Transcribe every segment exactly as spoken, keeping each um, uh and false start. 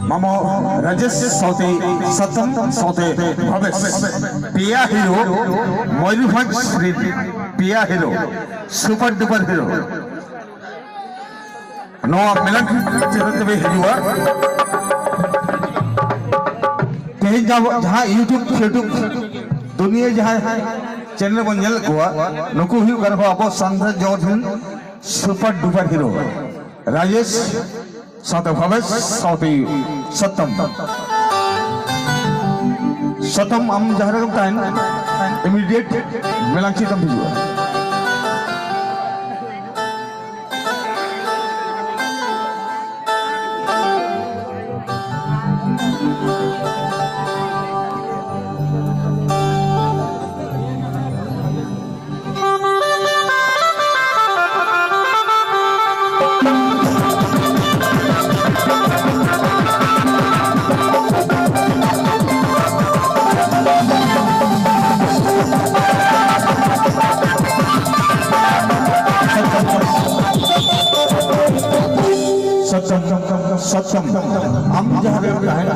ᱢᱟᱢᱚ ᱨᱟᱡᱮᱥ ᱥᱟᱶᱛᱮ ᱥᱟᱛᱚᱢ ᱥᱟᱶᱛᱮ ᱵᱷᱟᱵᱮᱥ, ᱯᱮᱭᱟ ᱦᱤᱨᱳ, ᱢᱚᱭᱩᱨᱵᱷᱚᱸᱡᱽ ᱨᱤᱱ ᱯᱮᱭᱟ ᱦᱤᱨᱳ, ᱥᱩᱯᱟᱨ ᱰᱩᱯᱟᱨ ᱦᱤᱨᱳ᱾ ᱱᱚᱣᱟ ᱢᱮᱞᱟᱱ ᱪᱮᱱᱮᱞ ᱛᱮᱯᱮ ᱦᱤᱡᱩᱜᱼᱟ᱾ ᱛᱮᱦᱮᱧ ᱡᱟᱦᱟᱸ, ᱡᱟᱦᱟᱸ YouTube, YouTube ᱫᱩᱱᱤᱭᱟᱹ ᱡᱟᱦᱟᱸ ᱪᱮᱱᱮᱞ ᱵᱚᱱ ᱧᱮᱞᱮᱫ ᱠᱚᱣᱟ, ᱱᱩᱠᱩ ᱦᱩᱭᱩᱜ ᱠᱟᱱᱟ ᱠᱚ ᱟᱵᱚ ᱥᱟᱱᱛᱟᱲ ᱡᱚᱜᱚᱛ ᱨᱮᱱ ᱥᱩᱯᱟᱨ ᱰᱩᱯᱟᱨ ᱦᱤᱨᱳ᱾ ᱨᱟᱡᱮᱥ ᱥᱟᱶᱛᱮ ᱵᱷᱟᱵᱮᱥ ᱥᱟᱶᱛᱮ ᱥᱟᱛᱚᱢ᱾ ᱥᱟᱛᱚᱢ, ᱟᱢ ᱡᱟᱦᱟᱸ ᱨᱮᱜᱮᱢ ᱛᱟᱦᱮᱱ, ᱤᱢᱤᱰᱤᱭᱮᱴ ᱢᱮᱞᱟᱝᱪᱤ ᱛᱮᱢ ᱦᱤᱡᱩᱜᱼᱟ᱾ ᱥᱟᱛᱚᱢ, ᱥᱟᱛᱚᱢ, ᱟᱢ ᱡᱟᱦᱟᱸ ᱨᱮᱢ ᱛᱟᱦᱮᱱᱟ,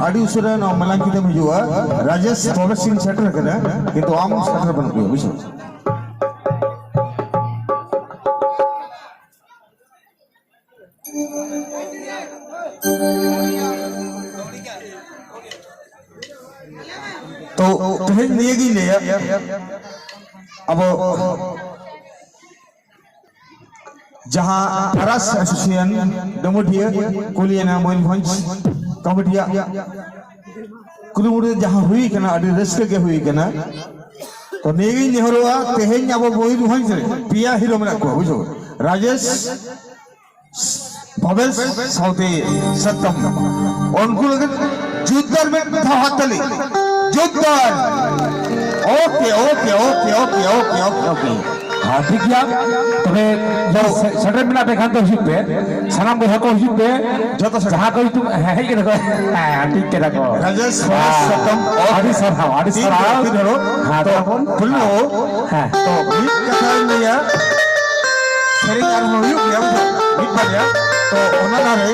ᱟᱹᱰᱤ ᱩᱥᱟᱹᱨᱟ ᱱᱚᱣᱟ ᱢᱮᱞᱟᱝᱪᱤ ᱛᱮᱢ ᱦᱤᱡᱩᱜᱼᱟ᱾ ᱨᱟᱡᱮᱥ ᱯᱨᱚᱵᱮᱥ ᱥᱤᱝ ᱥᱮᱴᱮᱨ ᱟᱠᱟᱱᱟ, ᱠᱤᱱᱛᱩ ᱟᱢ ᱥᱮᱴᱮᱨ ᱵᱟᱹᱱᱩᱜ ᱢᱮᱭᱟ, ᱵᱩᱡᱷᱟᱹᱣ᱾ ᱛᱚ, ᱛᱮᱦᱮᱧ ᱱᱤᱭᱟᱹ ᱜᱤᱧ ᱞᱟᱹᱭᱟ, ᱟᱵᱚ ᱡᱟᱦᱟᱸ ᱯᱟᱨᱟᱥ ᱮᱥᱳᱥᱤᱭᱮᱥᱚᱱ ᱰᱚᱢᱚᱰᱤᱭᱟᱹ ᱠᱩᱞᱤᱭᱟᱱᱟ ᱢᱚᱭᱩᱨᱵᱷᱚᱸᱡᱽ ᱠᱚᱢᱤᱴᱤᱭᱟᱜ ᱠᱩᱨᱩᱢᱩᱴᱩ ᱡᱟᱦᱟᱸ ᱦᱩᱭ ᱠᱟᱱᱟ, ᱟᱹᱰᱤ ᱨᱟᱹᱥᱠᱟᱹ ᱜᱮ ᱦᱩᱭ ᱠᱟᱱᱟ᱾ ᱛᱚ, ᱱᱤᱭᱟᱹ ᱜᱤᱧ ᱱᱮᱦᱚᱨᱚᱜᱼᱟ, ᱛᱮᱦᱮᱧ ᱟᱵᱚ ᱢᱚᱭᱩᱨᱵᱷᱚᱸᱡᱽ ᱨᱮ ᱯᱮᱭᱟ ᱦᱤᱨᱳ ᱢᱮᱱᱟᱜ ᱠᱚᱣᱟ, ᱵᱩᱡᱷᱟᱹᱣ, ᱨᱟᱡᱮᱥ, ᱵᱷᱟᱵᱮᱥ ᱥᱟᱶᱛᱮ ᱥᱟᱛᱚᱢ᱾ ᱩᱱᱠᱩ ᱞᱟᱹᱜᱤᱫ ᱡᱳᱨᱫᱟᱨ ᱢᱤᱫ ᱫᱷᱟᱣ ᱦᱟᱛ ᱛᱟᱹᱞᱤ᱾ ᱡᱳᱨᱫᱟᱨ᱾ Okay, okay, okay, okay, okay, okay, okay. ᱦᱮᱸ, ᱴᱷᱤᱠ ᱜᱮᱭᱟ᱾ ᱛᱚᱵᱮ ᱥᱮ-, ᱥᱮᱴᱮᱨ ᱢᱮᱱᱟᱜ ᱯᱮ ᱠᱷᱟᱱ ᱫᱚ ᱦᱤᱡᱩᱜ ᱯᱮ᱾ ᱥᱟᱱᱟᱢ ᱵᱚᱭᱦᱟ ᱠᱚ ᱦᱤᱡᱩᱜ ᱯᱮ᱾ ᱡᱚᱛᱚ ᱥᱮᱴᱮᱨ᱾ ᱡᱟᱦᱟᱸ ᱠᱚ ᱧᱩᱛᱩᱢ, ᱦᱮᱸ, ᱦᱮᱡ ᱠᱟᱱᱟ ᱠᱚ᱾ ᱦᱮᱸ, ᱴᱷᱤᱠ ᱠᱟᱱᱟ ᱠᱚ᱾ ᱨᱟᱡᱮᱥ, ᱦᱮᱸ᱾ ᱥᱟᱛᱚᱢ, ᱳᱠᱮ᱾ ᱟᱹᱰᱤ ᱥᱟᱨᱦᱟᱣ, ᱟᱹᱰᱤ ᱴᱷᱤᱠ ᱥᱟᱨᱦᱟᱣ᱾ ᱜᱮᱭᱟ, ᱴᱷᱤᱠ ᱜᱮᱭᱟ᱾ ᱦᱮᱸ, ᱛᱚ, ᱛᱟᱵᱚᱱ᱾ ᱯᱩᱭᱞᱩ, ᱦᱮᱸ᱾ ᱛᱚ, ᱢᱤᱫ ᱠᱟᱛᱷᱟᱧ ᱞᱟᱹᱭᱟ, ᱥᱮᱨᱮᱧ ᱟᱨᱦᱚᱸ ᱦᱩᱭᱩᱜ ᱜᱮᱭᱟ, ᱵᱩᱡᱷᱟᱹᱣ? ᱢᱤᱫ ᱵᱟᱨᱭᱟ᱾ ᱛᱚ, ᱚᱱᱟ ᱫᱷᱟᱨᱮ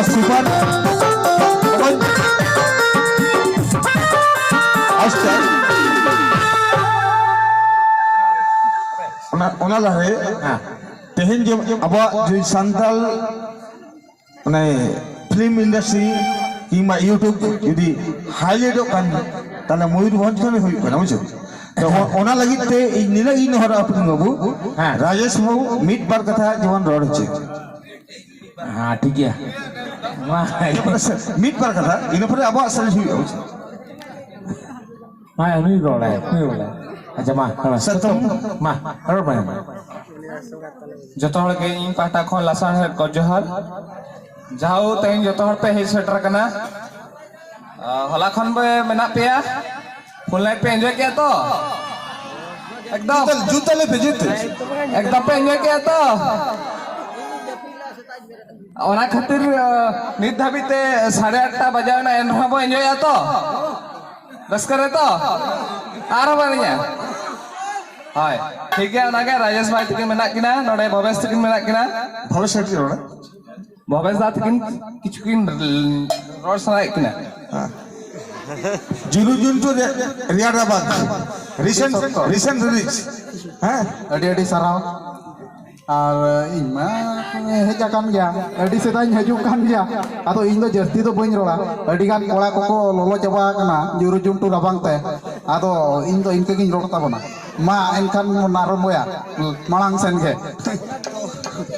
ᱥᱩᱯᱟᱨ᱾ ᱟᱪᱪᱷᱟ᱾ ᱚᱱᱟ, ᱚᱱᱟ ᱞᱟᱦᱟᱨᱮ ᱦᱮᱸ᱾ ᱛᱮᱦᱮᱧ ᱡᱮ ᱟᱵᱚᱣᱟᱜ ᱡᱩᱫᱤ ᱥᱟᱱᱛᱟᱲ ᱢᱟᱱᱮ ᱯᱷᱤᱞᱢ ᱤᱱᱰᱟᱥᱴᱨᱤ ᱠᱤᱝᱵᱟ YouTube ᱡᱩᱫᱤ ᱦᱟᱭᱞᱟᱭᱤᱴᱚᱜ ᱠᱟᱱ, ᱛᱟᱦᱞᱮ ᱢᱚᱭᱩᱨᱵᱷᱚᱸᱡᱽ ᱠᱷᱚᱱ ᱦᱩᱭᱩᱜ ᱠᱟᱱᱟ, ᱵᱩᱡᱷᱟᱹᱣ? ᱛᱚ ᱚ-, ᱚᱱᱟ ᱞᱟᱹᱜᱤᱫ ᱛᱮ ᱤᱧ ᱱᱤᱱᱟᱹᱜ ᱤᱧ ᱱᱮᱦᱚᱨᱟ ᱟᱯᱱᱤ ᱵᱟᱹᱵᱩ, ᱦᱮᱸ᱾ ᱨᱟᱡᱮᱥ ᱵᱟᱹᱵᱩ ᱢᱤᱫ ᱵᱟᱨ ᱠᱟᱛᱷᱟ ᱡᱮᱢᱚᱱ ᱨᱚᱲ ᱦᱚᱪᱚᱭ᱾ ᱦᱮᱸ, ᱴᱷᱤᱠ ᱜᱮᱭᱟ᱾ ᱢᱟ᱾ ᱢᱤᱫ ᱵᱟᱨ ᱠᱟᱛᱷᱟ, ᱤᱱᱟᱹ ᱯᱚᱨᱮ ᱟᱵᱚᱣᱟᱜ ᱥᱮᱨᱮᱧ ᱦᱩᱭᱩᱜᱼᱟ, ᱵᱩᱡᱷᱟᱹᱣ? ᱦᱮᱸ, ᱩᱱᱤ ᱨᱚᱲᱟᱭ, ᱩᱱᱤ ᱨᱚᱲᱟᱭ᱾ ᱟᱪᱪᱷᱟ, ᱢᱟ, ᱨᱚᱲ ᱢᱮ᱾ ᱥᱟᱛᱚᱢ᱾ ᱢᱟ, ᱨᱚᱲ ᱢᱮ᱾ ᱡᱚᱛᱚ ᱦᱚᱲ ᱜᱮ ᱤᱧ ᱯᱟᱦᱴᱟ ᱠᱷᱚᱱ ᱞᱟᱥᱟᱲᱦᱮᱫ ᱠᱚ ᱡᱚᱦᱟᱨ᱾ ᱡᱟᱦᱳ, ᱛᱮᱦᱮᱧ ᱡᱚᱛᱚ ᱦᱚᱲ ᱯᱮ ᱦᱮᱡ ᱥᱮᱴᱮᱨ ᱟᱠᱟᱱᱟ᱾ ᱟ, ᱦᱚᱞᱟ ᱠᱷᱚᱱ ᱯᱮ ᱢᱮᱱᱟᱜ ᱯᱮᱭᱟ᱾ ᱯᱷᱩᱞ ᱱᱟᱭᱤᱴ ᱯᱮ ᱮᱱᱡᱚᱭ ᱠᱮᱜᱼᱟ ᱛᱚ? ᱮᱠᱫᱚᱢ᱾ ᱡᱩᱛ ᱛᱟᱞᱮ ᱯᱮ, ᱡᱩᱛ᱾ ᱮᱠᱫᱚᱢ ᱯᱮ ᱮᱱᱡᱚᱭ ᱠᱮᱜᱼᱟ ᱛᱚ? ᱚᱱᱟ ᱠᱷᱟᱹᱛᱤᱨ, ᱟ, ᱱᱤᱛ ᱫᱷᱟᱹᱵᱤᱡ ᱛᱮ ᱥᱟᱲᱮ ᱟᱴᱴᱟ ᱵᱟᱡᱟᱣ ᱮᱱᱟ, ᱮᱱ ᱨᱮᱦᱚᱸ ᱵᱚ ᱮᱱᱡᱚᱭᱟ ᱛᱚ? ᱨᱟᱹᱥᱠᱟᱹ ᱨᱮ ᱛᱚ? ᱟᱨᱦᱚᱸ ᱵᱚ ᱮᱱᱮᱡᱟ? ᱦᱳᱭ, ᱴᱷᱤᱠ ᱜᱮᱭᱟ, ᱚᱱᱟᱜᱮ ᱨᱟᱡᱮᱥ ᱵᱷᱟᱭ ᱛᱟᱹᱠᱤᱱ ᱢᱮᱱᱟᱜ ᱠᱤᱱᱟ, ᱱᱚᱰᱮ ᱵᱷᱚᱵᱮᱥ ᱛᱟᱹᱠᱤᱱ ᱢᱮᱱᱟᱜ ᱠᱤᱱᱟ᱾ ᱵᱷᱚᱵᱮᱥ ᱥᱮᱴ ᱨᱚᱲᱟ᱾ ᱵᱷᱚᱵᱮᱥ ᱫᱟ ᱛᱟᱹᱠᱤᱱ ᱠᱤᱪᱷᱩ ᱠᱤᱱ ᱨᱚᱲ ᱥᱟᱱᱟᱭᱮᱫ ᱠᱤᱱᱟ᱾ ᱦᱮᱸ᱾ ᱡᱩᱨᱩ ᱡᱩᱱᱴᱩ ᱨᱮ-, ᱨᱮᱭᱟᱲ ᱨᱟᱵᱟᱝ᱾ ᱨᱤᱥᱮᱱᱴ, ᱥᱚᱠᱛᱚ᱾ Recent release. ᱦᱮᱸ᱾ ᱟᱹᱰᱤ ᱟᱹᱰᱤ ᱥᱟᱨᱦᱟᱣ᱾ ᱟᱨ ᱤᱧ ᱢᱟ ᱦᱮᱡ ᱟᱠᱟᱱ ᱜᱮᱭᱟ, ᱟᱹᱰᱤ ᱥᱮᱫᱟᱭ ᱤᱧ ᱦᱤᱡᱩᱜ ᱠᱟᱱ ᱜᱮᱭᱟ᱾ ᱟᱫᱚ ᱤᱧ ᱫᱚ ᱡᱟᱹᱥᱛᱤ ᱫᱚ ᱵᱟᱹᱧ ᱨᱚᱲᱟ, ᱟᱹᱰᱤ ᱜᱟᱱ ᱠᱚᱲᱟ ᱠᱚᱠᱚ ᱞᱚᱞᱚ ᱪᱟᱵᱟ ᱟᱠᱟᱱᱟ ᱡᱩᱨᱩ ᱡᱩᱱᱴᱩ ᱨᱟᱵᱟᱝ ᱛᱮ᱾ ᱟᱫᱚ ᱤᱧ ᱫᱚ ᱤᱱᱠᱟᱹ ᱜᱤᱧ ᱨᱚᱲ ᱛᱟᱵᱚᱱᱟ᱾ ᱢᱟ ᱮᱱᱠᱷᱟᱱ ᱵᱚᱱ ᱟᱨᱟᱢᱵᱚᱭᱟ ᱢᱟᱲᱟᱝ ᱥᱮᱱ ᱜᱮ᱾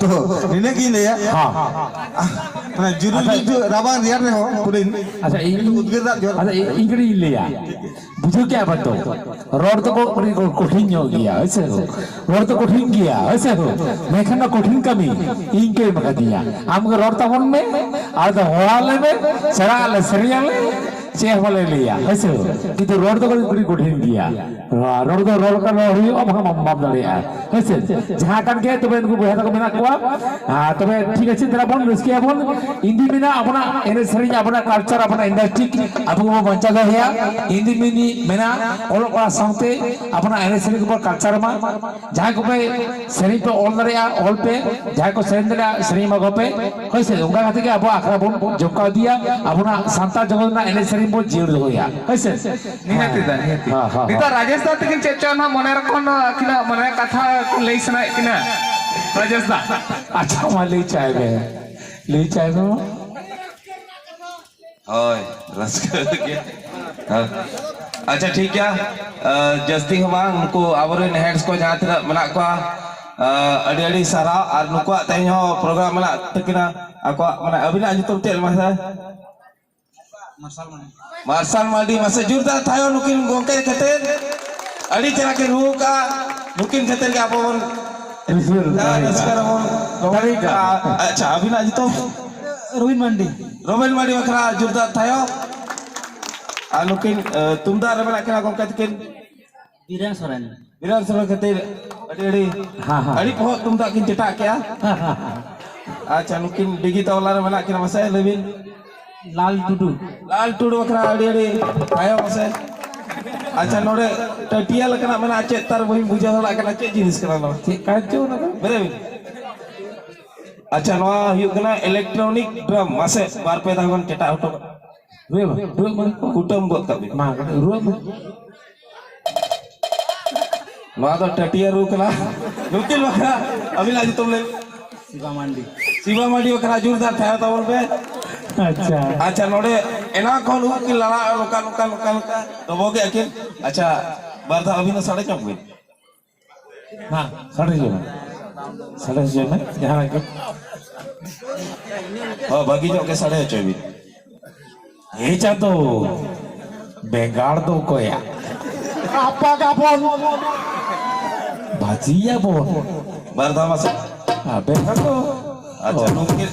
ᱛᱚ, ᱱᱤᱱᱟᱹᱜ ᱜᱤᱧ ᱞᱟᱹᱭᱟ᱾ ᱦᱮᱸ᱾ ᱚᱱᱟ ᱡᱩᱨᱩ ᱟᱪᱪᱷᱟ᱾ ᱡᱩᱨᱩ ᱨᱟᱵᱟᱝ ᱨᱮᱭᱟᱲ ᱨᱮᱦᱚᱸ ᱯᱩᱨᱟᱹᱧ ᱟᱪᱪᱷᱟ, ᱤᱧ, ᱩᱫᱽᱜᱟᱹᱨ ᱫᱟᱜ ᱡᱚᱨᱚᱜ ᱟᱪᱪᱷᱟ, ᱤᱧ, ᱤᱧ ᱠᱟᱹᱴᱤᱡ ᱤᱧ ᱞᱟᱹᱭᱟ᱾ ᱵᱩᱡᱷᱟᱹᱣ ᱠᱮᱜᱼᱟ ᱵᱮᱱ ᱛᱚ? ᱨᱚᱲ ᱫᱚ ᱠᱚ-, ᱠᱟᱹᱴᱤᱡ ᱠᱚ-, ᱠᱚᱴᱷᱤᱱ ᱧᱚᱜ ᱜᱮᱭᱟ, ᱦᱳᱭ ᱥᱮ? ᱨᱚᱲ ᱫᱚ ᱠᱚᱴᱷᱤᱱ ᱜᱮᱭᱟ, ᱦᱳᱭ ᱥᱮ? ᱢᱮᱱᱠᱷᱟᱱ ᱱᱚᱣᱟ ᱠᱚᱴᱷᱤᱱ ᱠᱟᱹᱢᱤ ᱤᱧ ᱠᱚ ᱮᱢ ᱟᱠᱟᱫᱤᱧᱟ᱾ ᱟᱢ ᱜᱮ ᱨᱚᱲ ᱛᱟᱵᱚᱱ ᱢᱮ, ᱟᱨ ᱫᱚ ᱦᱚᱦᱚ ᱟᱞᱮ ᱢᱮ, ᱥᱮᱬᱟ ᱟᱞᱮ, ᱥᱮᱨᱮᱧ ᱟᱞᱮ᱾ ᱪᱮᱫ ᱦᱚᱸ ᱵᱟᱞᱮ ᱞᱟᱹᱭᱟ, ᱦᱮᱸ ᱥᱮ? ᱠᱤᱱᱛᱩ ᱨᱚᱲ ᱫᱚ ᱠᱟᱹᱴᱤᱡ ᱠᱚᱴᱷᱤᱱ ᱜᱮᱭᱟ᱾ ᱨᱚᱲ ᱫᱚ ᱨᱚᱲ ᱠᱟᱱ ᱨᱚᱲ ᱦᱩᱭᱩᱜᱼᱟ, ᱵᱟᱠᱷᱟᱱ ᱵᱟᱢ ᱵᱟᱢ ᱫᱟᱲᱮᱭᱟᱜᱼᱟ, ᱦᱮᱸ ᱥᱮ? ᱡᱟᱦᱟᱸ ᱠᱟᱱ ᱜᱮ, ᱛᱚᱵᱮ ᱱᱩᱠᱩ ᱵᱚᱭᱦᱟ ᱛᱟᱠᱚ ᱢᱮᱱᱟᱜ ᱠᱚᱣᱟ᱾ ᱟᱨ ᱛᱚᱵᱮ ᱴᱷᱤᱠ ᱟᱪᱷᱮ, ᱫᱮᱞᱟ ᱵᱚᱱ ᱨᱟᱹᱥᱠᱟᱹᱭᱟᱵᱚᱱ᱾ ᱤᱧ ᱫᱩᱧ ᱢᱮᱱᱟ, ᱟᱵᱚᱱᱟᱜ ᱮᱱᱮᱡ ᱥᱮᱨᱮᱧ, ᱟᱵᱚᱱᱟᱜ culture, ᱟᱵᱚᱱᱟᱜ industry ᱟᱵᱚ ᱜᱮᱵᱚᱱ ᱵᱟᱧᱪᱟᱣ ᱫᱚᱦᱚᱭᱟ᱾ ᱤᱧ ᱫᱩᱧ ᱢᱮᱱᱟ, ᱚᱞᱚᱜ ᱯᱟᱲᱦᱟᱜ ᱥᱟᱶᱛᱮ ᱟᱵᱚᱱᱟᱜ ᱮᱱᱮᱡ ᱥᱮᱨᱮᱧ ᱠᱚᱵᱚᱱ culture ᱢᱟ᱾ ᱡᱟᱦᱟᱸᱭ ᱠᱚᱯᱮ ᱥᱮᱨᱮᱧ ᱯᱮ ᱚᱞ ᱫᱟᱲᱮᱭᱟᱜᱼᱟ, ᱚᱞ ᱯᱮ᱾ ᱡᱟᱦᱟᱸᱭ ᱠᱚ ᱥᱮᱨᱮᱧ ᱫᱟᱲᱮᱭᱟᱜᱼᱟ, ᱥᱮᱨᱮᱧ ᱢᱟ ᱜᱚᱯᱮ᱾ ᱦᱳᱭ ᱥᱮ, ᱚᱱᱠᱟ ᱠᱟᱛᱮ ᱜᱮ ᱟᱵᱚᱣᱟᱜ ᱟᱠᱷᱲᱟ ᱵᱚᱱ ᱡᱚᱢᱠᱟᱣ ᱤᱫᱤᱭᱟ᱾ ᱟᱵᱚᱱᱟᱜ ᱥᱟᱱᱛᱟᱲ ᱡᱚᱜᱚᱛ ᱨᱮᱱᱟᱜ ᱮᱱᱮᱡ ᱥᱮᱨᱮᱧ ᱵᱚᱱ ᱡᱤᱭᱟᱹᱲ ᱫᱚᱦᱚᱭᱟ, ᱦᱳᱭ ᱥᱮ? ᱱᱤᱦᱟᱹᱛ ᱫᱟ, ᱱᱤᱦᱟᱹᱛ᱾ ᱦᱮᱸ, ᱦᱮᱸ, ᱦᱮᱸ᱾ ᱱᱤᱛᱚᱜ ᱨᱟᱡᱮᱥ ᱫᱟ ᱛᱟᱹᱠᱤᱱ ᱪᱮᱫ ᱪᱚ ᱱᱟᱦᱟᱜ ᱢᱚᱱᱮ ᱨᱮ ᱠᱷᱚᱱ ᱟᱹᱠᱤᱱᱟᱜ ᱢᱚᱱᱮ ᱠᱟᱛᱷᱟ ᱞᱟᱹᱭ ᱥᱟᱱᱟᱭᱮᱫ ᱠᱤᱱᱟ᱾ ᱨᱟᱡᱮᱥ ᱫᱟ᱾ ᱟᱪᱪᱷᱟ, ᱢᱟ ᱞᱟᱹᱭ ᱪᱟᱭ ᱢᱮ, ᱞᱟᱹᱭ ᱪᱟᱭ ᱢᱮ ᱢᱟ᱾ ᱦᱳᱭ, ᱨᱟᱹᱥᱠᱟᱹ ᱜᱮ᱾ ᱦᱮᱸ᱾ ᱟᱪᱪᱷᱟ, ᱴᱷᱤᱠ ᱜᱮᱭᱟ᱾ ᱟ, ᱡᱟᱹᱥᱛᱤ ᱦᱚᱸ ᱵᱟᱝ, ᱱᱩᱠᱩ ᱟᱵᱚᱨᱮᱱ heads ᱠᱚ ᱡᱟᱦᱟᱸ ᱛᱤᱱᱟᱹᱜ ᱢᱮᱱᱟᱜ ᱠᱚᱣᱟ, ᱟ, ᱟᱹᱰᱤ ᱟᱹᱰᱤ ᱥᱟᱨᱦᱟᱣ᱾ ᱟᱨ ᱱᱩᱠᱩᱣᱟᱜ ᱛᱮᱦᱮᱧ ᱦᱚᱸ program ᱢᱮᱱᱟᱜ ᱛᱟᱹᱠᱤᱱᱟ᱾ ᱟᱠᱚᱣᱟᱜ, ᱢᱟᱱᱮ, ᱟᱹᱵᱤᱱᱟᱜ ᱧᱩᱛᱩᱢ ᱪᱮᱫ ᱢᱟᱥᱮ? ᱢᱟᱨᱥᱟᱞ ᱢᱟᱨᱰᱤ᱾ ᱢᱟᱥᱮ ᱡᱳᱨᱫᱟᱨ ᱛᱷᱟᱭᱚ ᱱᱩᱠᱤᱱ ᱜᱚᱢᱠᱮ ᱠᱷᱟᱹᱛᱤᱨ᱾ ᱟᱹᱰᱤ ᱪᱮᱦᱨᱟ ᱠᱤᱱ ᱨᱩ ᱠᱟᱜᱼᱟ᱾ ᱱᱩᱠᱤᱱ ᱠᱷᱟᱹᱛᱤᱨ ᱜᱮ ᱟᱵᱚ ᱵᱚᱱ ᱨᱟᱹᱥᱠᱟᱹ ᱨᱮᱵᱚᱱ ᱫᱟᱲᱮ ᱠᱟᱜᱼᱟ᱾ ᱟᱪᱪᱷᱟ, ᱟᱹᱵᱤᱱᱟᱜ ᱧᱩᱛᱩᱢ? ᱨᱚᱵᱤᱱ ᱢᱟᱱᱰᱤ᱾ ᱨᱚᱵᱤᱱ ᱢᱟᱱᱰᱤ ᱵᱟᱠᱷᱨᱟ ᱡᱳᱨᱫᱟᱨ ᱛᱷᱟᱭᱚ᱾ ᱟᱨ ᱱᱩᱠᱤᱱ, ᱮ, ᱛᱩᱢᱫᱟᱜ ᱨᱮ ᱢᱮᱱᱟᱜ ᱠᱤᱱᱟ ᱜᱚᱢᱠᱮ ᱛᱟᱹᱠᱤᱱ᱾ ᱵᱤᱨᱮᱱ ᱥᱚᱨᱮᱱ᱾ ᱵᱤᱨᱮᱱ ᱥᱚᱨᱮᱱ ᱠᱷᱟᱹᱛᱤᱨ ᱟᱹᱰᱤ ᱟᱹᱰᱤ, ᱦᱮᱸ, ᱦᱮᱸ᱾ ᱟᱹᱰᱤ ᱯᱚᱦᱚᱜ ᱛᱩᱢᱫᱟᱜ ᱠᱤᱱ ᱪᱮᱴᱟᱜ ᱠᱮᱜᱼᱟ᱾ ᱟᱪᱪᱷᱟ, ᱱᱩᱠᱤᱱ ᱰᱤᱜᱤ ᱛᱟᱵᱞᱟ ᱨᱮ ᱢᱮᱱᱟᱜ ᱠᱤᱱᱟ, ᱢᱟᱥᱮ ᱞᱟᱹᱭ ᱵᱤᱱ᱾ ᱞᱟᱞ ᱴᱩᱰᱩ᱾ ᱞᱟᱞ ᱴᱩᱰᱩ ᱵᱟᱠᱷᱨᱟ ᱟᱹᱰᱤ ᱟᱹᱰᱤ ᱛᱟᱭᱚᱢ ᱢᱟᱥᱮ᱾ ᱟᱪᱪᱷᱟ, ᱱᱚᱰᱮ ᱴᱟᱹᱴᱤᱭᱟ ᱞᱮᱠᱟᱱᱟᱜ ᱢᱮᱱᱟᱜᱼᱟ, ᱪᱮᱫ ᱛᱟᱨ ᱵᱟᱹᱧ ᱵᱩᱡᱷᱟᱹᱣ ᱫᱟᱲᱮᱭᱟᱜ ᱠᱟᱱᱟ, ᱪᱮᱫ ᱡᱤᱱᱤᱥ ᱠᱟᱱᱟ ᱱᱚᱣᱟ? ᱪᱮᱫ ᱠᱟᱱ ᱪᱚ ᱚᱱᱟ ᱫᱚ? ᱵᱮᱨᱮ ᱵᱤᱱ᱾ ᱟᱪᱪᱷᱟ, ᱱᱚᱣᱟ ᱦᱩᱭᱩᱜ ᱠᱟᱱᱟ electronic drum, ᱢᱟᱥᱮ ᱵᱟᱨ ᱯᱮ ᱫᱷᱟᱣ ᱜᱟᱱ ᱪᱮᱴᱟᱜ ᱦᱚᱴᱚ ᱠᱟᱜ᱾ ᱨᱩᱣᱟᱹᱜ ᱢᱮ, ᱨᱩᱣᱟᱹᱜ ᱢᱮ᱾ ᱠᱩᱴᱟᱹᱢ ᱜᱚᱫ ᱠᱟᱜ ᱵᱤᱱ᱾ ᱢᱟ, ᱠᱟᱹᱴᱤᱡ ᱨᱩᱣᱟᱹᱜ ᱢᱮ᱾ ᱱᱚᱣᱟ ᱫᱚ ᱴᱟᱹᱴᱤᱭᱟᱹ ᱨᱩ ᱠᱟᱱᱟ᱾ ᱱᱩᱠᱤᱱ ᱵᱟᱠᱷᱨᱟ ᱟᱹᱵᱤᱱᱟᱜ ᱧᱩᱛᱩᱢ ᱞᱟᱹᱭ᱾ ᱥᱤᱵᱟ ᱢᱟᱱᱰᱤ᱾ ᱥᱤᱵᱟ ᱢᱟᱱᱰᱤ ᱵᱟᱠᱷᱨᱟ ᱡᱳᱨᱫᱟᱨ ᱛᱷᱟᱭᱚ ᱛᱟᱵᱚᱱ ᱯᱮ᱾ ᱟᱪᱪᱷᱟ᱾ ᱟᱪᱪᱷᱟ, ᱱᱚᱰᱮ ᱮᱱᱟᱝ ᱠᱷᱚᱱ ᱩᱱᱠᱤᱱ ᱞᱟᱲᱟ ᱱᱚᱝᱠᱟ, ᱱᱚᱝᱠᱟ, ᱱᱚᱝᱠᱟ, ᱱᱚᱝᱠᱟ ᱰᱚᱵᱚᱜᱮᱜᱼᱟ ᱠᱤᱱ᱾ ᱟᱪᱪᱷᱟ, ᱵᱟᱨ ᱫᱷᱟᱣ ᱟᱹᱵᱤᱱ ᱦᱚᱸ ᱥᱟᱰᱮ ᱧᱚᱜ ᱵᱤᱱ᱾ ᱦᱮᱸ, ᱥᱟᱰᱮ ᱦᱚᱪᱚᱭ ᱢᱮ᱾ ᱥᱟᱰᱮ ᱦᱚᱪᱚᱭ ᱢᱮ, ᱡᱟᱦᱟᱱᱟᱜ ᱜᱮ᱾ ᱦᱚᱸ, ᱵᱷᱟᱹᱜᱤ ᱧᱚᱜ ᱜᱮ ᱥᱟᱰᱮ ᱦᱚᱪᱚᱭ ᱵᱤᱱ᱾ ᱦᱮ ᱪᱟᱸᱫᱚ, ᱵᱮᱸᱜᱟᱲ ᱫᱚ ᱚᱠᱚᱭᱟᱜ? ᱨᱟᱯᱟᱜᱟᱵᱚᱱ᱾ ᱵᱷᱟᱹᱡᱤᱭᱟᱵᱚᱱ᱾ ᱵᱟᱨ ᱫᱷᱟᱣ ᱢᱟᱥᱮ᱾ ᱟᱨ ᱵᱮᱸᱜᱟᱲ ᱫᱚ ᱟᱪᱪᱷᱟ, ᱚ᱾ ᱱᱩᱠᱤᱱ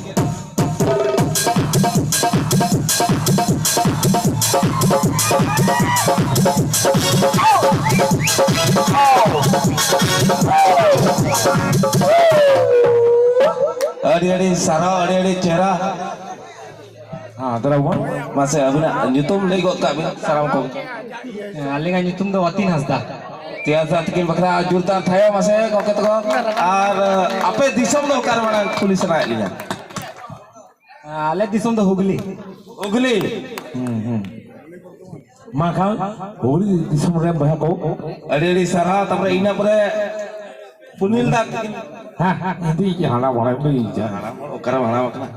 ᱟᱹᱰᱤ ᱟᱹᱰᱤ ᱥᱟᱨᱦᱟᱣ, ᱟᱹᱰᱤ ᱟᱹᱰᱤ ᱪᱮᱦᱨᱟ᱾ ᱦᱮᱸ, ᱫᱟᱫᱟ ᱵᱚᱱ᱾ ᱢᱟᱥᱮ ᱟᱹᱵᱤᱱᱟᱜ ᱧᱩᱛᱩᱢ ᱞᱟᱹᱭ ᱜᱚᱫ ᱠᱟᱜ ᱵᱤᱱ ᱥᱟᱱᱟᱢ ᱠᱚ᱾ ᱦᱮᱸ, ᱟᱹᱞᱤᱧᱟᱜ ᱧᱩᱛᱩᱢ ᱫᱚ ᱣᱟᱛᱤᱱ ᱦᱟᱸᱥᱫᱟ᱾ ᱛᱤᱭᱟᱨ ᱥᱟᱛ ᱛᱤᱠᱤᱱ ᱵᱟᱠᱷᱨᱟ ᱡᱳᱨᱫᱟᱨ ᱛᱷᱟᱭᱚ ᱢᱟᱥᱮ ᱜᱚᱢᱠᱮ ᱛᱟᱠᱚ᱾ ᱟᱨ ᱟᱯᱮ ᱫᱤᱥᱚᱢ ᱫᱚ ᱚᱠᱟᱨᱮ ᱢᱟᱲᱟᱝ ᱠᱩᱞᱤ ᱥᱟᱱᱟᱭᱮᱫ ᱞᱤᱧᱟ? ᱟᱞᱮ ᱫᱤᱥᱚᱢ ᱫᱚ ᱦᱩᱜᱽᱞᱤ᱾ ᱦᱩᱜᱽᱞᱤ᱾ ᱦᱩᱸ, ᱦᱩᱸ᱾ ᱢᱟ ᱠᱷᱟᱱ, ᱦᱩᱜᱽᱞᱤ ᱫᱤᱥᱚᱢ ᱨᱮ ᱵᱚᱭᱦᱟ ᱠᱚ᱾ ᱟᱹᱰᱤ ᱟᱹᱰᱤ ᱥᱟᱨᱦᱟᱣ᱾ ᱛᱟᱯᱚᱨᱮ ᱤᱱᱟᱹ ᱯᱚᱨᱮ ᱯᱩᱱᱤᱞ ᱫᱟ ᱛᱟᱹᱠᱤᱱ᱾ ᱦᱮᱸ, ᱦᱮᱸ, ᱤᱧ ᱫᱚ ᱦᱟᱲᱟᱢ ᱦᱚᱲ, ᱤᱧ ᱫᱚ ᱦᱟᱲᱟᱢ ᱦᱚᱲ, ᱚᱠᱟᱨᱮᱢ ᱦᱟᱲᱟᱢ ᱟᱠᱟᱱᱟ?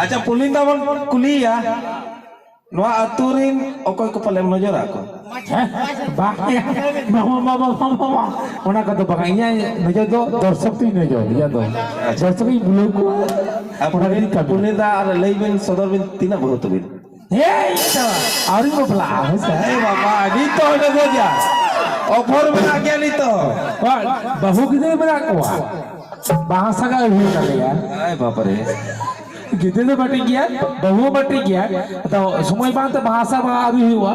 ᱟᱪᱪᱷᱟ, ᱯᱩᱱᱤᱞ ᱫᱟ ᱵᱚᱱ ᱠᱩᱞᱤᱭᱮᱭᱟ, ᱱᱚᱣᱟ ᱟᱹᱛᱩ ᱨᱤᱱ ᱚᱠᱚᱭ ᱠᱚ ᱯᱟᱞᱮᱢ ᱱᱚᱡᱚᱨ ᱟᱠᱚ? ᱦᱮᱸ? ᱵᱟᱝ, ᱵᱟᱝ, ᱵᱟᱝ, ᱵᱟᱝ, ᱵᱟᱝ, ᱵᱟᱝ᱾ ᱚᱱᱟ ᱠᱚᱫᱚ ᱵᱟᱝ, ᱤᱧᱟᱹᱜ ᱱᱚᱡᱚᱨ ᱫᱚ ᱫᱚᱨᱥᱚᱠ ᱛᱮᱧ ᱱᱚᱡᱚᱨ, ᱤᱧᱟᱹᱜ ᱫᱚ᱾ ᱟᱪᱪᱷᱟ᱾ ᱫᱚᱨᱥᱚᱠ ᱤᱧ ᱵᱩᱞᱟᱹᱣ ᱠᱚᱣᱟ᱾ ᱟᱨ ᱚᱱᱟ ᱜᱮᱧ ᱠᱟᱹᱢᱤ᱾ ᱯᱩᱱᱤᱞ ᱫᱟ, ᱟᱨ ᱞᱟᱹᱭ ᱵᱤᱱ, ᱥᱚᱫᱚᱨ ᱵᱤᱱ, ᱛᱤᱱᱟᱹᱜ ᱵᱟᱹᱦᱩ ᱛᱟᱹᱵᱤᱱ? ᱦᱮᱸ, ᱤᱧ ᱫᱚ ᱟᱹᱣᱨᱤᱧ ᱵᱟᱯᱞᱟᱜᱼᱟ, ᱦᱳᱭ ᱥᱮ? ᱮ ᱵᱟᱵᱟ, ᱱᱤᱛ ᱫᱚ ᱚᱸᱰᱮ ᱫᱚ ᱡᱟ, ᱚᱯᱷᱚᱨ ᱢᱮᱱᱟᱜ ᱜᱮᱭᱟ ᱱᱤᱛ ᱫᱚ᱾ ᱵᱟᱝ, ᱵᱟᱹᱦᱩ ᱜᱤᱫᱽᱨᱟᱹ ᱢᱮᱱᱟᱜ ᱠᱚᱣᱟ, ᱵᱟᱦᱟ ᱥᱟᱜᱟ ᱟᱹᱣᱨᱤ ᱦᱩᱭᱩᱜ ᱛᱟᱞᱮᱭᱟ᱾ ᱟᱭ ᱵᱟᱵᱟ ᱨᱮ᱾ ᱜᱤᱫᱽᱨᱟᱹ ᱫᱚ ᱵᱟᱹᱴᱤᱡ ᱜᱮᱭᱟ, ᱵᱟᱹᱦᱩ ᱦᱚᱸ ᱵᱟᱹᱴᱤᱡ ᱜᱮᱭᱟ, ᱟᱫᱚ ᱥᱚᱢᱚᱭ ᱵᱟᱝᱛᱮ ᱵᱟᱦᱟ ᱥᱟᱜᱟ ᱟᱹᱣᱨᱤ ᱦᱩᱭᱩᱜᱼᱟ᱾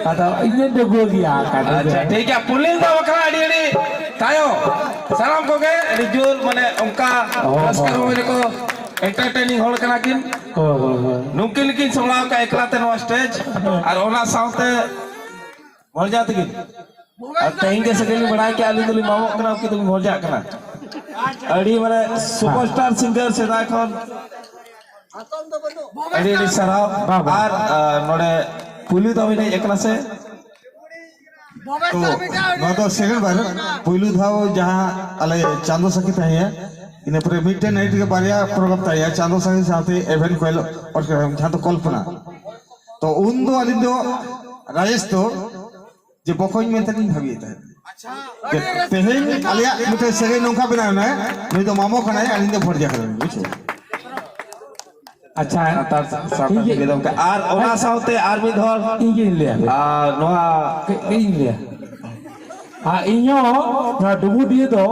ᱟᱫᱚ ᱤᱧ ᱫᱚ ᱰᱟᱺᱜᱩᱣᱟᱹ ᱜᱮᱭᱟ, ᱟᱪᱪᱷᱟ, ᱴᱷᱤᱠ ᱜᱮᱭᱟ, ᱯᱩᱱᱤᱞ ᱫᱟ ᱵᱟᱠᱷᱨᱟ ᱟᱹᱰᱤ ᱟᱹᱰᱤ ᱛᱟᱭᱚᱢ᱾ ᱥᱟᱱᱟᱢ ᱠᱚᱜᱮ ᱟᱹᱰᱤ ᱡᱳᱨ, ᱢᱟᱱᱮ, ᱚᱱᱠᱟ ᱦᱚᱸ, ᱨᱟᱹᱥᱠᱟᱹ ᱦᱚᱸ᱾ ᱨᱚᱢᱚᱡᱽ ᱨᱮᱠᱚ entertaining ᱦᱚᱲ ᱠᱟᱱᱟ ᱠᱤᱱ᱾ ᱦᱳᱭ, ᱦᱳᱭ, ᱦᱳᱭ᱾ ᱱᱩᱠᱤᱱ ᱜᱮᱠᱤᱱ ᱥᱟᱢᱵᱲᱟᱣ ᱠᱟᱜᱼᱟ ᱮᱠᱞᱟ ᱛᱮ ᱱᱚᱣᱟ stage᱾ ᱟᱨ ᱚᱱᱟ ᱥᱟᱶᱛᱮ ᱵᱷᱚᱲᱡᱟ ᱛᱟᱹᱠᱤᱱ᱾ ᱟᱨ ᱛᱮᱦᱮᱧ ᱜᱮ ᱥᱮᱴᱮᱨ ᱞᱤᱧ ᱵᱟᱲᱟᱭ ᱠᱮᱜᱼᱟ, ᱟᱹᱞᱤᱧ ᱫᱚᱞᱤᱧ ᱢᱟᱢᱚᱜ ᱠᱟᱱᱟ, ᱩᱱᱠᱤᱱ ᱫᱚᱠᱤᱱ ᱵᱷᱚᱲᱡᱟᱜ ᱠᱟᱱᱟ᱾ ᱟᱹᱰᱤ ᱢᱟᱱᱮ superstar singer ᱥᱮᱫᱟᱭ ᱠᱷᱚᱱ᱾ ᱟᱹᱰᱤ ᱟᱹᱰᱤ ᱥᱟᱨᱦᱟᱣ᱾ ᱵᱟ, ᱵᱟ᱾ ᱟᱨ, ᱟ, ᱱᱚᱰᱮ ᱯᱩᱭᱞᱩ ᱫᱷᱟᱣ ᱮᱱᱮᱡ ᱠᱟᱱᱟ ᱥᱮ? ᱛᱚ, ᱱᱚᱣᱟ ᱫᱚ second ᱵᱟᱨ, ᱯᱩᱭᱞᱩ ᱫᱷᱟᱣ ᱡᱟᱦᱟᱸ ᱟᱞᱮ ᱪᱟᱸᱫᱚ ᱥᱟᱹᱠᱷᱤ ᱛᱟᱦᱮᱸᱭᱟ, ᱤᱱᱟᱹ ᱯᱚᱨᱮ ᱢᱤᱫᱴᱮᱱ night ᱨᱮᱜᱮ ᱵᱟᱨᱭᱟ program ᱛᱟᱦᱮᱸᱭᱟ, ᱪᱟᱸᱫᱚ ᱥᱟᱹᱠᱷᱤ ᱥᱟᱶᱛᱮ Event Quail Orchestra, ᱡᱟᱦᱟᱸ ᱫᱚ ᱠᱚᱞᱯᱚᱱᱟ᱾ ᱛᱚ, ᱩᱱ ᱫᱚ ᱟᱹᱞᱤᱧ ᱫᱚ ᱨᱟᱡᱮᱥ ᱫᱚ ᱡᱮ ᱵᱚᱠᱚᱧ ᱢᱮᱱᱛᱮ ᱞᱤᱧ ᱵᱷᱟᱹᱵᱤᱭᱮᱫ ᱛᱟᱦᱮᱸᱫ᱾ ᱡᱮ ᱛᱮᱦᱮᱧ ᱟᱞᱮᱭᱟᱜ ᱢᱤᱫᱴᱮᱱ ᱥᱟᱹᱜᱟᱹᱭ ᱱᱚᱝᱠᱟ ᱵᱮᱱᱟᱣ ᱮᱱᱟ, ᱱᱩᱭ ᱫᱚ ᱢᱟᱢᱚ ᱠᱟᱱᱟᱭ, ᱟᱹᱞᱤᱧ ᱫᱚ ᱵᱷᱚᱲᱡᱟ ᱠᱟᱱᱟᱞᱤᱧ, ᱵᱩᱡᱷᱟᱹᱣ? ᱟᱪᱪᱷᱟ, ᱥᱟᱱᱛᱟᱲ ᱥᱟᱶᱛᱟ ᱤᱧ ᱜᱮ ᱥᱟᱹᱜᱟᱹᱭ ᱫᱚ ᱚᱱᱠᱟ᱾ ᱟᱨ ᱚᱱᱟ ᱥᱟᱶᱛᱮ ᱟᱨ ᱢᱤᱫ ᱦᱚᱲ, ᱤᱧ ᱜᱤᱧ ᱞᱟᱹᱭᱟ᱾ ᱟᱨ ᱱᱚᱣᱟ ᱠᱟᱹᱡ ᱤᱧ ᱞᱟᱹᱭᱟ᱾ ᱟᱨ ᱤᱧ ᱦᱚᱸ ᱱᱚᱣᱟ ᱰᱩᱢᱩᱰᱤᱭᱟᱹ ᱫᱚ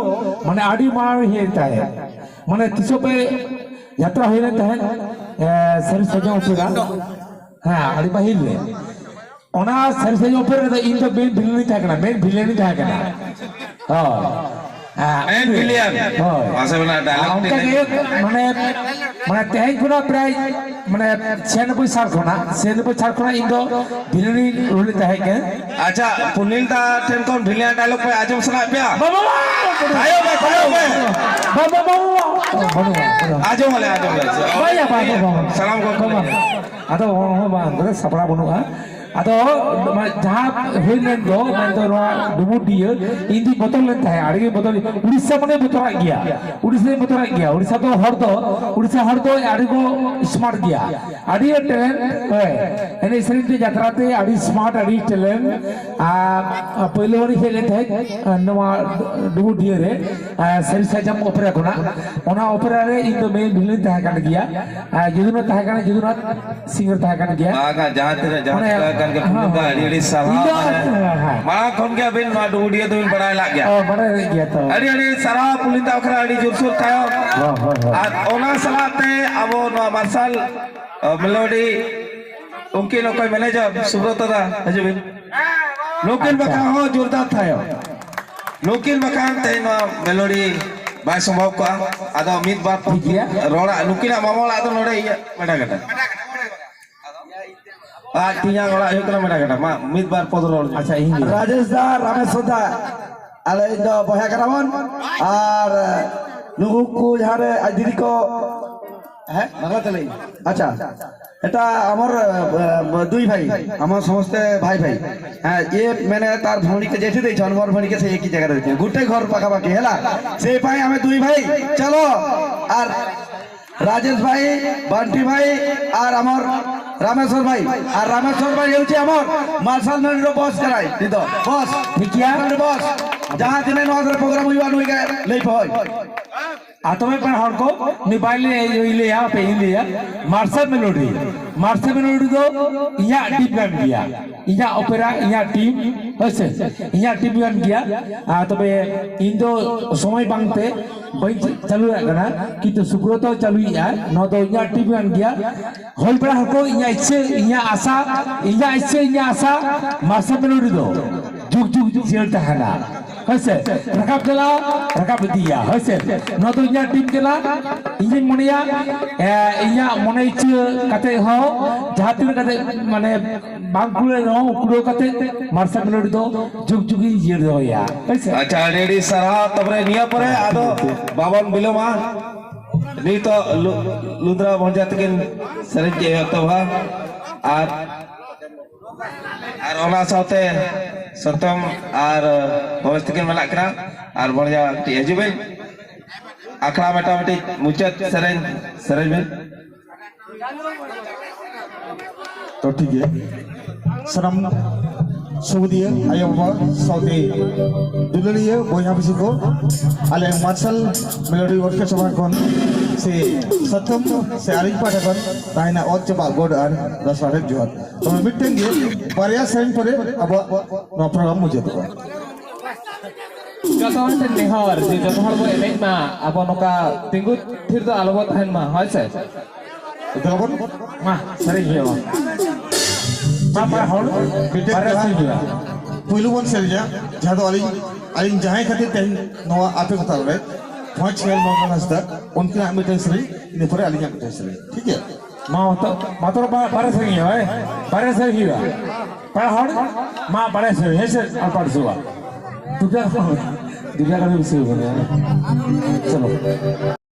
ᱢᱟᱱᱮ ᱟᱹᱰᱤ ᱢᱟᱨᱟᱝ ᱦᱮᱡ ᱛᱟᱦᱮᱸᱫ, ᱢᱟᱱᱮ ᱛᱤᱥᱚᱜ ᱯᱮ ᱡᱟᱛᱨᱟ ᱦᱩᱭ ᱞᱮᱱ ᱛᱟᱦᱮᱸᱫ, ᱮ, ᱥᱟᱹᱨᱤ ᱥᱟᱨᱡᱚᱢ ᱚᱯᱮᱨᱟ᱾ ᱦᱮᱸ, ᱟᱹᱰᱤ ᱯᱟᱹᱦᱤᱞ ᱨᱮ᱾ ᱚᱱᱟ ᱥᱟᱹᱨᱤ ᱥᱟᱹᱨᱤ ᱚᱯᱮᱨᱟ ᱨᱮᱫᱚ ᱤᱧ ᱫᱚ ᱢᱮᱱ ᱵᱷᱤᱞᱮᱱ ᱤᱧ ᱛᱟᱦᱮᱸ ᱠᱟᱱᱟ, ᱢᱮᱱ ᱵᱷᱤᱞᱮᱱ ᱤᱧ ᱛᱟᱦᱮᱸ ᱠᱟᱱᱟ᱾ ᱦᱳᱭ᱾ ᱦᱮᱸ, ᱢᱮᱱ ᱵᱷᱤᱞᱮᱱ᱾ ᱦᱳᱭ᱾ ᱢᱟᱥᱮ ᱢᱮᱱᱟ, ᱟᱨ dialogue ᱚᱱᱠᱟ ᱛᱤᱱᱟᱹᱜ? ᱜᱮ ᱢᱟᱱᱮ, ᱢᱟᱱᱮ ᱛᱮᱦᱮᱧ ᱠᱷᱚᱱᱟᱜ ᱯᱨᱟᱭ ᱢᱟᱱᱮ ᱪᱷᱤᱭᱟᱱᱚᱵᱵᱳᱭ ᱥᱟᱞ ᱠᱷᱚᱱᱟᱜ, ᱪᱷᱤᱭᱟᱱᱚᱵᱵᱳᱭ ᱥᱟᱞ ᱠᱷᱚᱱᱟᱜ ᱤᱧ ᱫᱚ ᱵᱷᱤᱞᱮᱱ ᱤᱧ ᱨᱳᱞ ᱤᱧ ᱛᱟᱦᱮᱸ ᱠᱟᱱᱟ᱾ ᱟᱪᱪᱷᱟ, ᱯᱩᱱᱤᱞ ᱫᱟ ᱴᱷᱮᱱ ᱠᱷᱚᱱ ᱵᱷᱤᱞᱮᱱ dialogue ᱯᱮ ᱟᱸᱡᱚᱢ ᱥᱟᱱᱟᱭᱮᱫ ᱯᱮᱭᱟ? ᱵᱟᱵᱟ, ᱵᱟᱵᱟ! ᱛᱟᱭᱚᱢ ᱢᱮ, ᱛᱟᱭᱚᱢ ᱢᱮ᱾ ᱵᱟᱵᱟ, ᱵᱟᱵᱟ! ᱵᱟᱹᱱᱩᱜᱼᱟ, ᱵᱟᱹᱱᱩᱜᱼᱟ᱾ ᱟᱸᱡᱚᱢ ᱟᱞᱮ, ᱟᱸᱡᱚᱢ ᱟᱞᱮ᱾ ᱵᱟᱭᱟ, ᱵᱟᱭᱟ, ᱵᱟᱵᱟ᱾ ᱥᱟᱱᱟᱢ ᱠᱚ ᱵᱟᱵᱟ᱾ ᱟᱫᱚ ᱦᱚᱸ, ᱦᱚᱸ, ᱵᱟᱝ, ᱚᱸᱰᱮ ᱥᱟᱯᱲᱟᱣ ᱵᱟᱹᱱᱩᱜᱼᱟ᱾ ᱟᱫᱚ ᱢᱟ-, ᱡᱟᱦᱟᱸ ᱦᱩᱭ ᱞᱮᱱ ᱫᱚ, ᱢᱮᱱᱫᱚ ᱱᱚᱣᱟ ᱰᱩᱢᱩᱨᱰᱤᱦᱟᱹ, ᱤᱧ ᱫᱩᱧ ᱵᱚᱛᱚᱨ ᱞᱮᱱ ᱛᱟᱦᱮᱸᱫ, ᱟᱹᱰᱤ ᱜᱮ ᱵᱚᱛᱚᱨ᱾ ᱩᱲᱤᱥᱥᱟ ᱢᱟᱱᱮ ᱵᱚᱛᱚᱨᱟᱜ ᱜᱮᱭᱟ, ᱩᱲᱤᱥᱥᱟᱧ ᱵᱚᱛᱚᱨᱟᱜ ᱜᱮᱭᱟ᱾ ᱩᱲᱤᱥᱥᱟ ᱫᱚ ᱦᱚᱲ ᱫᱚ, ᱩᱲᱤᱥᱥᱟ ᱦᱚᱲ ᱫᱚ ᱟᱹᱰᱤ ᱠᱚ smart ᱜᱮᱭᱟ, ᱟᱹᱰᱤ talent, ᱦᱳᱭ᱾ ᱮᱱᱮᱡ ᱥᱮᱨᱮᱧ ᱛᱮ, ᱡᱟᱛᱨᱟ ᱛᱮ ᱟᱹᱰᱤ smart, ᱟᱹᱰᱤ talent᱾ ᱟᱨ ᱯᱳᱭᱞᱳ ᱵᱟᱨᱤᱧ ᱦᱮᱡ ᱞᱮᱱ ᱛᱟᱦᱮᱸᱫ ᱱᱚᱣᱟ ᱰᱩᱢᱩᱨᱰᱤᱦᱟᱹ ᱨᱮ, ᱟᱨ ᱥᱟᱹᱨᱤ ᱥᱟᱨᱡᱚᱢ ᱚᱯᱮᱨᱟ ᱠᱷᱚᱱᱟᱜ, ᱚᱱᱟ ᱚᱯᱮᱨᱟ ᱨᱮ ᱤᱧ ᱫᱚ main villain ᱛᱟᱦᱮᱸ ᱠᱟᱱ ᱜᱮᱭᱟ᱾ ᱟᱨ ᱡᱩᱫᱤ ᱱᱚᱣᱟ ᱛᱟᱦᱮᱸ ᱠᱟᱱᱟ, ᱡᱩᱫᱤ ᱱᱚᱣᱟ singer ᱛᱟᱦᱮᱸ ᱠᱟᱱ ᱜᱮᱭᱟ᱾ ᱵᱟᱝᱟ, ᱡᱟᱦᱟᱸ ᱛᱤᱱᱟᱹᱜ, ᱡᱟᱦᱟᱸ ᱢᱟᱱᱮ, ᱪᱤᱠᱟᱹ ᱟᱠᱟᱱ ᱜᱮ, ᱦᱮᱸ, ᱯᱩᱱᱤᱞ ᱫᱟ, ᱦᱮᱸ᱾ ᱟᱹᱰᱤ ᱟᱹᱰᱤ ᱥᱟᱨᱦᱟᱣ᱾ ᱤᱧ ᱫᱚ, ᱢᱟᱱᱮ, ᱦᱮᱸ, ᱦᱮᱸ᱾ ᱢᱟᱲᱟᱝ ᱠᱷᱚᱱ ᱜᱮ ᱟᱹᱵᱤᱱ ᱱᱚᱣᱟ ᱰᱩᱢᱩᱨᱰᱤᱦᱟᱹ ᱫᱚᱵᱤᱱ ᱵᱟᱲᱟᱭ ᱞᱟᱜ ᱜᱮᱭᱟ᱾ ᱚ, ᱵᱟᱲᱟᱭ ᱞᱟᱜ ᱜᱮᱭᱟ ᱛᱚ᱾ ᱟᱹᱰᱤ ᱟᱹᱰᱤ ᱥᱟᱨᱦᱟᱣ ᱯᱩᱱᱤᱞ ᱫᱟ ᱵᱟᱠᱷᱨᱟ, ᱟᱹᱰᱤ ᱡᱳᱨᱥᱳᱨ ᱛᱟᱭᱚᱢ᱾ ᱦᱳᱭ, ᱦᱳᱭ, ᱦᱳᱭ᱾ ᱟᱨ ᱚᱱᱟ ᱥᱟᱞᱟᱜ ᱛᱮ ᱟᱵᱚ ᱱᱚᱣᱟ ᱢᱟᱨᱥᱟᱞ, ᱟ, ᱢᱮᱞᱳᱰᱤ, ᱩᱱᱠᱤᱱ ᱚᱠᱚᱭ manager, ᱥᱩᱵᱨᱚᱛᱟ ᱫᱟ, ᱦᱤᱡᱩᱜ ᱵᱤᱱ᱾ ᱱᱩᱠᱤᱱ ᱟᱪᱪᱷᱟ᱾ ᱵᱟᱠᱷᱨᱟ ᱦᱚᱸ ᱡᱳᱨᱫᱟᱨ ᱛᱟᱭᱚᱢ᱾ ᱱᱩᱠᱤᱱ ᱵᱟᱠᱷᱟᱱ ᱛᱮᱦᱮᱧ ᱱᱚᱣᱟ ᱢᱮᱞᱳᱰᱤ ᱵᱟᱭ ᱥᱚᱢᱵᱷᱚᱵ ᱠᱚᱜᱼᱟ᱾ ᱟᱫᱚ ᱢᱤᱫ ᱵᱟᱨ ᱴᱷᱤᱠ ᱜᱮᱭᱟ᱾ ᱨᱚᱲᱟ, ᱱᱩᱠᱤᱱᱟᱜ ᱢᱟᱢᱟ ᱚᱲᱟᱜ ᱫᱚ ᱱᱚᱰᱮ ᱤᱭᱟᱹ ᱢᱮᱰᱟᱜᱷᱟᱴᱟ᱾ ᱟᱡ ᱛᱮᱧᱟᱝ ᱚᱲᱟᱜ ᱦᱩᱭᱩᱜ ᱠᱟᱱᱟ ᱢᱮᱰᱟᱜᱷᱟᱴᱟ᱾ ᱢᱟ, ᱢᱤᱫ ᱵᱟᱨ ᱯᱚᱫ ᱨᱚᱲ ᱧᱚᱜ᱾ ᱟᱪᱪᱷᱟ, ᱤᱧ ᱜᱮ᱾ ᱨᱟᱡᱮᱥ ᱫᱟ, ᱨᱟᱢᱮᱥ ᱫᱟ, ᱟᱞᱮ ᱤᱧ ᱫᱚ ᱵᱚᱭᱦᱟ ᱠᱟᱱᱟ ᱵᱚᱱ᱾ ᱟᱨ ᱱᱩᱠᱩ ᱠᱚ ᱡᱟᱦᱟᱸ ᱨᱮ ᱟᱡ ᱫᱤᱫᱤ ᱠᱚ, ᱦᱮᱸ, ᱵᱟᱝᱞᱟ ᱛᱮ ᱞᱟᱹᱭ᱾ ᱟᱪᱪᱷᱟ, এটা আমার, আহ, দুই ভাই, আমার সমস্ত ভাই ভাই। হ্যাঁ, এ মানে তার ভৌণীকে জেঠু দিয়েছে, আমার ভৌণীকে সেই একই জায়গায় রয়েছে, গোটে ঘর পাখাপাখি, ହେଲା। সেই ପାଇଁ ଆମେ ଦୁଇ ଭାଇ। ଚାଲ। আর রাজেশ ভাই, বান্টি ভাই, আর আমার রামেশ্বর ভাই। আর রামেশ্বর ভাই ହେଉଛି আমার মার্শাল ম্যান্ড্রো বস করাই দিত। বস। ঠিক আছে। বস। যাহা দিনে নয় প্রোগ্রাম হইবা নুইকে লেই হয়। ᱟᱨ ᱛᱚᱵᱮ ᱯᱮᱲᱟ ᱦᱚᱲ ᱠᱚ, ᱩᱱᱤ ᱵᱟᱭ ᱞᱟᱹᱭᱟ, ᱤᱧ ᱞᱟᱹᱭᱟ, ᱦᱟᱯᱮ ᱤᱧ ᱞᱟᱹᱭᱟ᱾ ᱢᱟᱨᱥᱟᱞ ᱢᱮᱞᱳᱰᱤ, ᱢᱟᱨᱥᱟᱞ ᱢᱮᱞᱳᱰᱤ ᱫᱚ ᱤᱧᱟᱹᱜ ᱴᱤᱢ ᱠᱟᱱ ᱜᱮᱭᱟ, ᱤᱧᱟᱹᱜ ᱚᱯᱮᱨᱟ, ᱤᱧᱟᱹᱜ ᱴᱤᱢ, ᱦᱳᱭ ᱥᱮ, ᱤᱧᱟᱹᱜ ᱴᱤᱢ ᱠᱟᱱ ᱜᱮᱭᱟ᱾ ᱟᱨ ᱛᱚᱵᱮ ᱤᱧ ᱫᱚ ᱥᱚᱢᱚᱭ ᱵᱟᱝᱛᱮ ᱵᱟᱹᱧ ᱪᱟᱹᱞᱩ ᱫᱟᱲᱮᱭᱟᱜ ᱠᱟᱱᱟ, ᱠᱤᱱᱛᱩ ᱥᱩᱵᱨᱚᱛᱚ ᱪᱟᱹᱞᱩᱭᱮᱫᱼᱟ, ᱱᱚᱣᱟ ᱫᱚ ᱤᱧᱟᱹᱜ ᱴᱤᱢ ᱠᱟᱱ ᱜᱮᱭᱟ᱾ ᱦᱩᱭ ᱵᱟᱲᱟ ᱦᱚᱲ ᱠᱚ, ᱤᱧᱟᱹᱜ ᱤᱪᱪᱷᱟᱹ, ᱤᱧᱟᱹᱜ ᱟᱥᱟ, ᱤᱧᱟᱹᱜ ᱤᱪᱪᱷᱟᱹ, ᱤᱧᱟᱹᱜ ᱟᱥᱟ, ᱢᱟᱨᱥᱟᱞ ᱢᱮᱞᱳᱰᱤ ᱫᱚ ᱡᱩᱜᱽ ᱡᱩᱜᱽ ᱡᱤᱭᱟᱹᱲ ᱛᱟᱦᱮᱱᱟ᱾ ᱦᱳᱭ ᱥᱮ, ᱨᱟᱠᱟᱵ ᱪᱟᱞᱟᱣ, ᱨᱟᱠᱟᱵ ᱤᱫᱤᱭᱟ᱾ ᱦᱳᱭ ᱥᱮ, ᱱᱚᱣᱟ ᱫᱚ ᱤᱧᱟᱹᱜ ᱴᱤᱢ ᱠᱟᱱᱟ᱾ ᱤᱧᱤᱧ ᱢᱚᱱᱮᱭᱟ, ᱮ, ᱤᱧᱟᱹᱜ ᱢᱚᱱᱮ ᱤᱪᱪᱷᱟᱹ ᱠᱟᱛᱮ ᱦᱚᱸ, ᱡᱟᱦᱟᱸ ᱛᱤᱱᱟᱹᱜ ᱠᱟᱛᱮ, ᱢᱟᱱᱮ, ᱵᱟᱝ ᱠᱩᱲᱟᱹᱜ ᱨᱮᱦᱚᱸ, ᱠᱩᱲᱟᱹᱣ ᱠᱟᱛᱮ ᱢᱟᱨᱥᱟᱞ ᱢᱮᱞᱳᱰᱤ ᱫᱚ ᱡᱩᱜᱽ ᱡᱩᱜᱽ ᱤᱧ ᱡᱤᱭᱟᱹᱲ ᱫᱚᱦᱚᱭᱟ᱾ ᱦᱳᱭ ᱥᱮ᱾ ᱟᱪᱪᱷᱟ, ᱟᱹᱰᱤ ᱟᱹᱰᱤ ᱥᱟᱨᱦᱟᱣ᱾ ᱛᱟᱨᱯᱚᱨᱮ ᱱᱤᱭᱟᱹ ᱯᱚᱨᱮ ᱟᱫᱚ ᱵᱟᱵᱚᱱ ᱵᱤᱞᱚᱢᱟ, ᱱᱤᱛᱚᱜ ᱞᱩ-, ᱞᱩᱫᱽᱨᱟ ᱵᱷᱚᱸᱡᱟ ᱛᱟᱹᱠᱤᱱ ᱥᱮᱨᱮᱧ ᱠᱮ ᱮᱛᱚᱦᱚᱵᱟ᱾ ᱟᱨ, ᱟᱨ ᱚᱱᱟ ᱥᱟᱶᱛᱮ ᱥᱚᱛᱚᱢ ᱟᱨ ᱵᱷᱚᱵᱮᱥ ᱛᱟᱹᱠᱤᱱ ᱢᱮᱱᱟᱜ ᱠᱤᱱᱟ᱾ ᱟᱨ ᱵᱷᱚᱸᱡᱟ ᱠᱟᱹᱴᱤᱡ ᱦᱤᱡᱩᱜ ᱵᱤᱱ, ᱟᱠᱷᱲᱟ ᱢᱮᱴᱟᱢᱮᱴᱤ ᱢᱩᱪᱟᱹᱫ ᱥᱮᱨᱮᱧ, ᱥᱮᱨᱮᱧ ᱵᱤᱱ᱾ ᱛᱚ ᱴᱷᱤᱠ ᱜᱮᱭᱟ, ᱥᱟᱱᱟᱢ ᱥᱩᱵᱤᱫᱤᱭᱟᱹ ᱟᱭᱳᱼᱵᱟᱵᱟ ᱥᱟᱶᱛᱮ ᱫᱩᱞᱟᱹᱲᱤᱭᱟᱹ ᱵᱚᱭᱦᱟ ᱢᱤᱥᱤ ᱠᱚ, ᱟᱞᱮ ᱢᱟᱨᱥᱟᱞ ᱢᱮᱞᱳᱰᱤ ᱚᱨᱠᱮᱥᱴᱨᱟ ᱠᱷᱚᱱ ᱥᱮ ᱥᱟᱛᱚᱢ ᱥᱮ ᱟᱹᱞᱤᱧ ᱯᱟᱦᱴᱟ ᱠᱷᱚᱱ ᱛᱟᱦᱮᱱᱟ ᱚᱛ ᱪᱟᱵᱟᱜ ᱜᱚᱰ ᱟᱨ ᱫᱟᱥᱟᱨ ᱨᱮ ᱡᱚᱦᱟᱨ᱾ ᱛᱚᱵᱮ ᱢᱤᱫᱴᱮᱱ ᱜᱮ, ᱵᱟᱨᱭᱟ ᱥᱮᱨᱮᱧ ᱯᱚᱨᱮ ᱟᱵᱚᱣᱟᱜ ᱱᱚᱣᱟ ᱯᱨᱳᱜᱨᱟᱢ ᱢᱩᱪᱟᱹᱫᱚᱜᱼᱟ᱾ ᱡᱚᱛᱚ ᱦᱚᱲ ᱴᱷᱮᱱ ᱱᱮᱦᱚᱨ ᱡᱮ ᱡᱚᱛᱚ ᱦᱚᱲ ᱵᱚ ᱮᱱᱮᱡ ᱢᱟ, ᱟᱵᱚ ᱱᱚᱝᱠᱟ ᱛᱤᱸᱜᱩ ᱛᱷᱤᱨ ᱫᱚ ᱟᱞᱚ ᱵᱚ ᱛᱟᱦᱮᱱ ᱢᱟ, ᱦᱳᱭ ᱥᱮ? ᱫᱮᱞᱟᱵᱚᱱ᱾ ᱢᱟ, ᱥᱮᱨᱮᱧ ᱦᱩᱭᱩᱜᱼᱟ᱾ ᱢᱟ, ᱯᱟᱲᱟ ᱦᱚᱲ, ᱢᱤᱫᱴᱮᱱ ᱵᱟᱨᱭᱟ ᱡᱟᱦᱟᱸ ᱥᱮᱨᱮᱧ ᱦᱩᱭᱩᱜᱼᱟ᱾ ᱯᱩᱭᱞᱩ ᱵᱚᱱ ᱥᱮᱨᱮᱧᱟ, ᱡᱟᱦᱟᱸ ᱫᱚ ᱟᱹᱞᱤᱧ, ᱟᱹᱞᱤᱧ ᱡᱟᱦᱟᱸᱭ ᱠᱷᱟᱹᱛᱤᱨ ᱛᱮᱦᱮᱧ ᱱᱚᱣᱟ ᱟᱯᱮ ᱠᱚ ᱛᱟᱞᱟᱨᱮ ᱯᱟᱸᱪ ᱦᱟᱡᱟᱨ ᱢᱚᱦᱚᱱ ᱦᱟᱸᱥᱫᱟ, ᱩᱱᱠᱤᱱᱟᱜ ᱢᱤᱫᱴᱮᱱ ᱥᱮᱨᱮᱧ, ᱤᱱᱟᱹ ᱯᱚᱨᱮ ᱟᱹᱞᱤᱧᱟᱜ ᱢᱤᱫᱴᱮᱱ ᱥᱮᱨᱮᱧ, ᱴᱷᱤᱠ ᱜᱮᱭᱟ? ᱢᱟ, ᱢᱟᱛᱚ, ᱢᱟᱛᱚ ᱵᱟ-, ᱵᱟᱨᱭᱟ ᱥᱮᱨᱮᱧ ᱦᱩᱭᱩᱜᱼᱟ, ᱦᱳᱭ? ᱵᱟᱨᱭᱟ ᱥᱮᱨᱮᱧ ᱦᱩᱭᱩᱜᱼᱟ᱾ ᱯᱟᱲᱟ ᱦᱚᱲ, ᱢᱟ, ᱵᱟᱨᱭᱟ ᱥᱮᱨᱮᱧ, ᱦᱮᱸ ᱥᱮ, ᱟᱨ ᱯᱟᱲ ᱥᱩᱣᱟ᱾ ᱫᱩᱴᱟ, ᱫᱩᱴᱟ ᱠᱟᱛᱮ ᱵᱮᱥᱤ ᱦᱩᱭᱩᱜᱼᱟ᱾ ᱪᱚᱞᱚ᱾